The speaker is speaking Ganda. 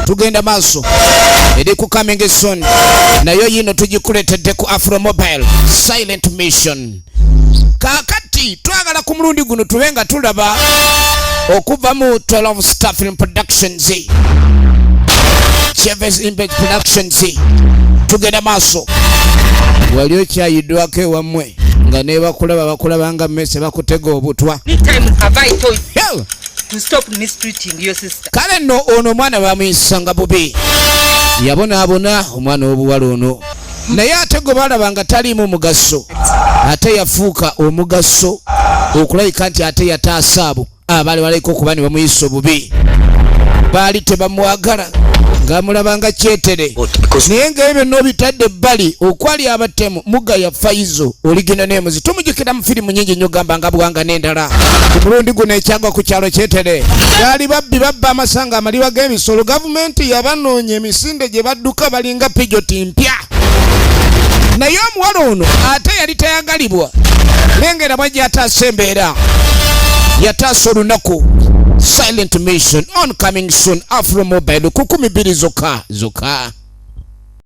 Tugenda maaso eri ku coming soon, nayo yino tugikuleetedde ku Afro Mobile, Silent Mission. Kaakati twagala ku mulundi guno tube nga tulaba okuva mu 12 Star Film Productions, Chavez Image Productions. Tugenda maaso. Wali okyayiddwako ewammwe nga nebakulaba bakulaba nga mmese, bakutega obutwa. Many times have I told you Hell! to stop mistreating your sister? Kale nno ono omwana bamuyisanga bubi, yabonaabona omwana w'obuwala ono, naye ate gwe balaba nga taliimu mugaso, ate yafuuka omugaso okulabika nti ate yataasa abo abaali balabika okuba ne bamuyisa obubi. Baali tebamwagala, ng'amulaba nga kyetere, naye ng'ebyo byonna obitadde ebbali, okwali abatemu mugaya Faizo oligenda n'emuzi. Tumujjukira mu firimu nyingi nnyo, gamba nga Bwanga n'endala. Ku mulundi guno ekyagwa ku kyalo Kyetere, gaali babbi, babba amasanga, amaliba g'ebisolo. Gavumenti yabanoonya emisinde gye badduka, balinga pijoti mpya. Naye omuwala ono ate yali tayagalibwa, lengera bwajja ataasa embeera, yataasa olunaku. Silent Mission on coming soon, Afro Mobile, ku 12 zokka zokka.